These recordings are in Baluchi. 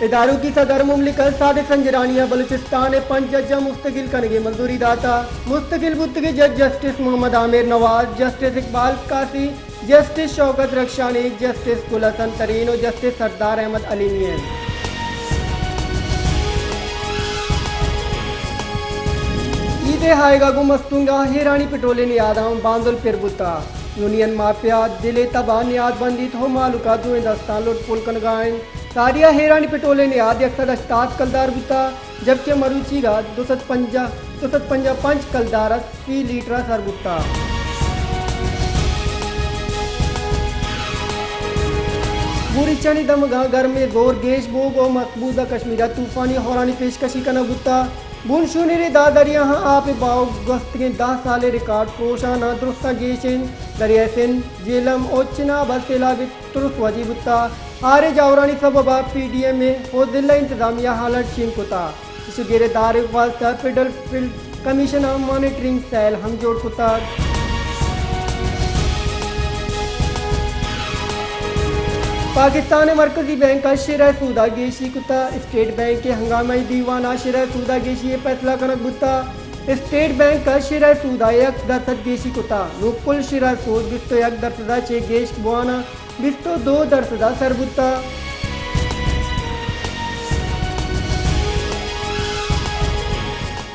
ادارکی صدر مملکت صادق سنجرانی ءَ بلوچستان ءِ پنچ جج ءَ مستقل کنگ ءِ منظوری داتہ۔ مستقل بوتگیں جج جسٹس محمد عامر نواز، جسٹس اقبال قاضی، جسٹس شوکت رخشانی، جسٹس گل حسن ترین ءُ جسٹس سردار احمد علیمی اَنت۔ عید ءِ آیگ ءَ گوں مستونگ ءَ ہیرانی پٹرولیں نیاداں باندل پر بوتہ۔ یونین مافیا دل ءِ تب ءَ نیاد بندیت ءُ مہلوک ءَ دوئیں دستاں لٹ پول کنگ ءَ اِنت۔ ساری ءَ ہیرانی پٹرولیں نیاد یک سد ہشتاد کلدار بوتہ، جبکہ مروچیگ ءَ دو سد پنجاہ، دو سد پنجاہ پنچ کلدار ءَ فی لیٹر ءَ سر بوتہ۔ بورچانی دمگاں گرمیں زور گیش بوگ ءُ مقبوضہ کشمیر ءَ طوفانی ہورانی پیشکشی کنگ بوتہ۔ بونشونیر ءِ دہ دریاہاں آپ ءِ بہاؤ گوستگیں دہ سال ءِ ریکارڈ پروشاناں درستاں گیش اِنت۔ دریائے سندھ، جہلم ءُ چناب ءَ سیلاب ءِ ترس ودی بوتہ۔ ہاریں جاوراں ءِ سبب ءَ پی ڈی ایم اے ءُ ضلع انتظامیہ ءَ الرٹ شنگ کتہ۔ ایشی ءِ گرے دارگ ءِ واستہ فیڈرل فیلڈ کمیشن ءَ مانیٹرنگ سیل ہم جوڑ کتگ۔ پاکستان ءِ مرکزی بینک ءَ شرح سود ءَ گیشی کتہ۔ اسٹیٹ بینک ءِ ہنگامائی دیوان ءَ شرح سود ءَ گیشی ءِ فیصلہ کنگ بوتہ۔ اسٹیٹ بینک ءَ شرح سود ءَ یک درسد گیشی کتہ۔ نوں کل شرح سود بیست ءُ یک درسد ءَ چہ گیش بوان ءَ بیست ءُ دو درسد ءَ سر بوتہ۔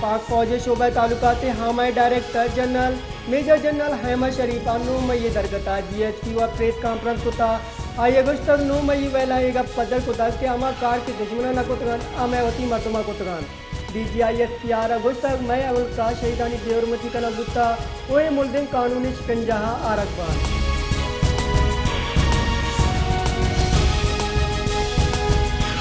پاک فوج ءِ شعبہ تعلقات عامہ ءِ ڈائریکٹر جنرل میجر جنرل حیمہ شریف ءَ نو مئی ءِ درگت ءَ جی ایچ کیو ءَ پریس کانفرنس کتہ۔ آئی ءَ گوشتگ، نو مئی ءَ ویل ءَ اے گپ پدر کتگ کہ ہما کار کہ دژمن ءَ نہ کتگ اَنت، آ مئے وتی مردماں کتگ اَنت۔ D G I S P R ءَ گوشتگ، مئے ہلک ءَ شہیدانی بے حرمتی کنگ بوتگ ءُ اے ملزم قانونی شکنجہ ءَ آرگ بنت۔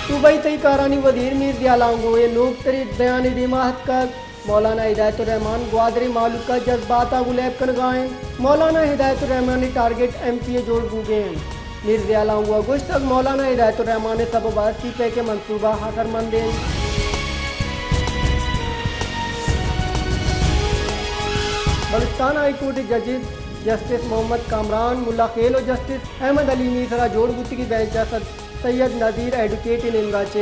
صوبائی تہی کارانی وزیر میر ضیاء لانگو ءِ نوکتریں بیان ءِ دیما اتکگ۔ مولانا ہدایت الرحمان گوادر ءِ مہلوک ءِ جذبات ءَ گوں لیب کنگ ءَ اِنت۔ مولانا ہدایت الرحمان ءِ ٹارگٹ ایم پی اے جوڑ بوگ ءَ اِنت۔ میر ضیاء لانگو ءَ گوشتگ، مولانا ہدایت الرحمان ءِ سبب ءَ سی پیک ءِ منصوبہ اثرمند اِنت۔ بلوچستان ہائی کورٹ ءِ ججز جسٹس محمد کامران، ملا خیل ءُ جسٹس احمد علیمی ءِ سرا جوڑ بوتگیں بینچ ءَ سد سید نذیر ایڈوکیٹ ءِ نیمگ ءَ چہ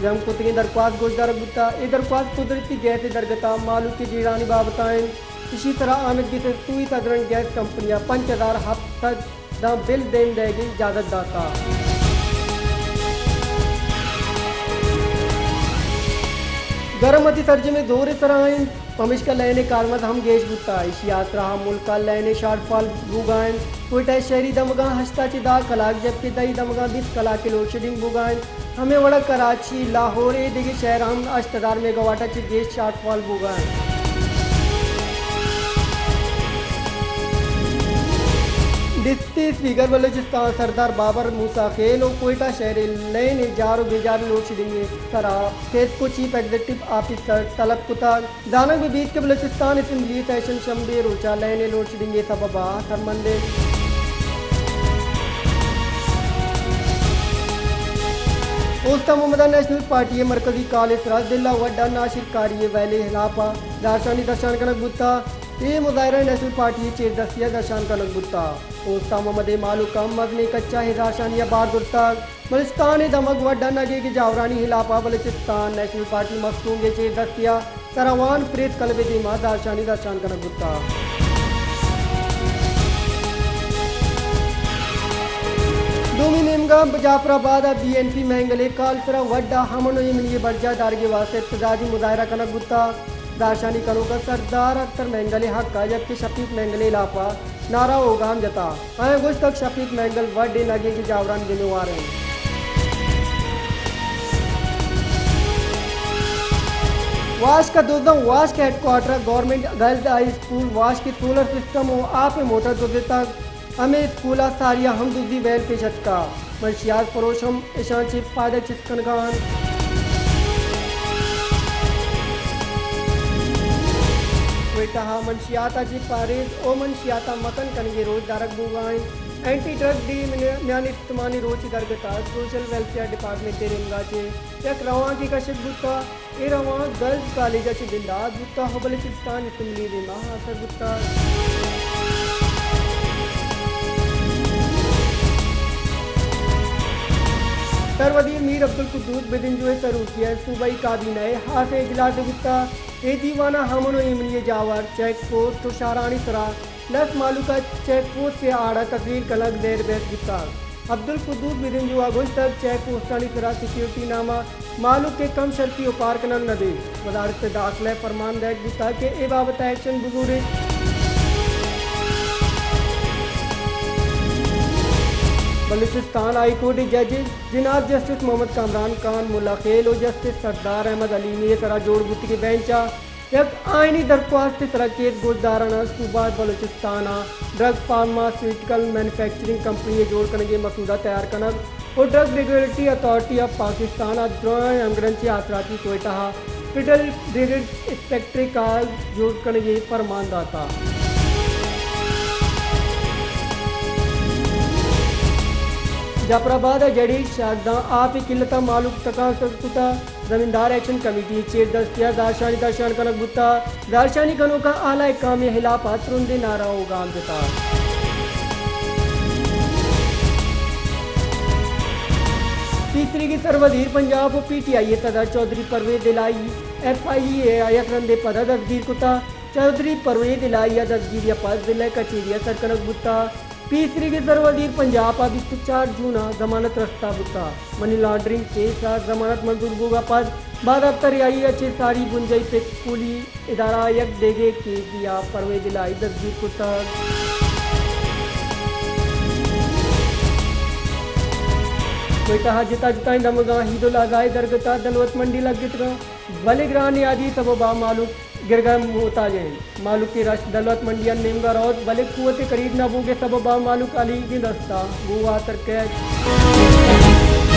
جم کتگیں درخواست گوشدارگ بوتگ۔ اے درخواست قدرتی گیس ءِ درگت ءَ مہلوک ءِ جیڑھانی بابت ءَ اِنت۔ ایشی ءِ سرا آمید گس ءِ سوئی سدرن گیس کمپنی ءَ پنچ ہزار ہپت سد داں بل دیم دئیگ ءِ اجازت داتگ۔ گرم وتی سرجمیں زور ءِ سرا اِنت، پمیشکا لین ءِ کارمرز ہم گیش بوتگ۔ ایشی ءِ آسرا ملک ءَ لین ءِ شارٹ فال بوگ ءَ اِنت۔ کوئٹہ ءِ شہری دمگاں ہشت ءَ چہ دہ کلاک، جبکہ تہی دمگاں بیست کلاک ءِ لوڈ شیڈنگ بوگ ءَ اِنت۔ ہمے وڑا کراچی، لاہور ءُ دگہ شہراں ہم ہشت ہزار میگاواٹ ءَ چہ گیش شارٹ فال بوگ ءَ اِنت۔ ڈپٹی اسپیکر بلوچستان سردار بابر موسی خیل ءَ کوئٹہ شہر ءِ لین ءِ جار ءُ بیجار ءِ لوڈ شیڈنگ ءِ سرا سیسکو چیف ایگزیکٹو آفیسر ءَ طلب کتگ۔ زانگ بہ بیت کہ بلوچستان اسمبلی سیشن شنبے ءِ روچ ءَ لین ءِ لوڈ شیڈنگ ءِ سبب ءَ اثرمند اِنت۔ اوستہ محمد ءَ نیشنل پارٹی ءِ مرکزی کال ءِ سرا ضلع وڈھ ءَ ناشرکاری ءِ ویل ءِ ہلاپ ءَ زہرشانی درشان کنگ بوتگ۔ اے مظاہرہ نیشنل پارٹی ءِ چیر دستی ءَ درشان کنگ بوتگ۔ اوستہ محمد ءِ مہلوکاں مزنیں کچ ءَ اے زہرشانی ءَ بار زرتگ۔ بلوچستان ءِ دمگ وڈھ ءَ نگیگ ءِ جاورانی ہلاپ ءَ بلوچستان نیشنل پارٹی مستونگ ءِ چیر دستی ءَ سروان پریس کلب ءِ دیما زہرشانی درشان کنگ بوتگ۔ دومی نیمگا جعفر آباد ءَ بی این پی مینگل ءِ کال ءِ سرا وڈھ ءَ امن ءُ ایمنی ءِ برجاہ دارگ ءِ واستہ احتجاجی مظاہرہ کنگ بوتگ۔ زہرشانی کنوکاں سردار اختر مینگل ءِ حق ءَ جبکہ شفیق مینگل ءِ ہلاپ ءَ نعرہ ءُ اوگام جتگ۔ آیاں گوشتگ، شفیق مینگل وڈھ ءِ نگیگ ءِ جاورانی ذمہ وار اِنت۔ واشک ءَ دزاں واشک ہیڈ کوارٹر ءَ گورنمنٹ گرلز ہائی اسکول واشک ءِ سولر سسٹم ءُ آپ ءِ موٹر دزتگ۔ ہمے اسکول ءَ ساری ءَ ہم دزی ویل پیش اتکگ۔ منشیات فروش ہم اشاں چہ پائدگ چست کنگ ءَ اَنت۔ کوئٹہ ءَ منشیات ءَ چہ پہریز ءُ منشیات ءَ مکن کنگ ءِ روچ دارگ بوگ ءَ اِنت۔ اینٹی ڈرگ ڈے ءِ میان استمانی روچ ءِ درگت ءَ سوشل ویلفیئر ڈیپارٹمنٹ ءِ نیمگ ءَ چہ یک روانکے کشگ بوتگ۔ اے روانک گرلز کالج ءَ چہ بندات بوتگ ءُ بلوچستان اسمبلی ءِ دیما آسر بوتگ۔ سروزیر میر عبدالقدوس بدنجو ءِ سروکی ءَ صوبائی کابینہ ءِ ہاسیں اجلاس بوتگ۔ اے دیوان ءَ امن ءُ ایمنی ءِ جاور، چیک پوسٹ ءُ شہرانی سرا لس مہلوک ءَ چیک پوسٹ ءِ آڑ ءَ تقریر کنگ زیر بحث بوتگ۔ عبدالقدوس بدنجو ءَ گوشتگ، چیک پوسٹانی سرا سیکورٹی نام ءَ مہلوک ءِ کم شرطی اوپار کنگ نہ بیت۔ وزارت داخلہ ءَ فرمان دئیگ بوتگ کہ اے بابت ءَ ایکشن بزوریت۔ بلوچستان ہائی کورٹ ءِ ججز جناب جسٹس محمد کامران خان ملا خیل ءُ جسٹس سردار احمد حلیمی ءِ سرا جوڑ بوتگیں بینچ ءَ یک آئینی درخواست ءِ سرا کیس گوشداران ءَ صوبہ بلوچستان ءَ ڈرگ فارماسیوٹیکل مینوفیکچرنگ کمپنی ءِ جوڑ کنگ ءِ مسودہ تیار کنگ ءُ drug regulatory authority of Pakistan ءَ درائیں ہمگرنچی آسراتی کوئٹہ ءَ فیڈرل ڈرگز انسپکٹر ءِ کار جوڑ کنگ ءِ فرمان داتگ۔ جعفر آباد ءَ جڑی شاہداں آپ ءِ قلت ءَ مہلوک تکانسر کتگ۔ زمیندار ایکشن کمیٹی ءِ چیر دستی ءَ زہرشانی درشان کنگ بوتگ۔ زہرشانی کنوکاں اعلی حکام ءِ ہلاپ ءَ ترندیں نعرہ ءُ گام جتگ۔ پیسریگیں سروزیر پنجاب ءُ پی ٹی آئی ءِ صدر چوہدری پرویز الہی ایف آئی اے ءَ یک رندے پدا دزگیر کتگ۔ چوہدری پرویز الہی ءِ دزگیری ءَ پد ضلع کچہری ءَ سر کنگ بوتگ۔ پیسریگیں سروزیر پنجاب ءَ بیست ءُ چار جون ءَ ضمانت رستہ بوتگ۔ منی لانڈرنگ کیس ءَ ضمانت منظور بوگ ءَ پد باضابطہ رہائی ءَ چہ ساری بنجاہی پت پولی ادارہ ءَ یک دگہ کیسے ءَ پرویز الہی دزگیر کتگ۔ کوئٹہ ءَ جتا جتائیں دمگاں عید الاضحی ءِ درگت ءَ دلوت منڈی لگتگ انت، بلے گران نیادی سبب ءَ مہلوک گرگ ءِ محتاج انت۔ مہلوک ءِ رش دلوت منڈی ءِ نیمگ ءَ روت، بلے قوت ءِ خرید نہ بوگ ءِ سبب ءَ مہلوک ہالیگیں دست ءَ گوں واتر کئیت۔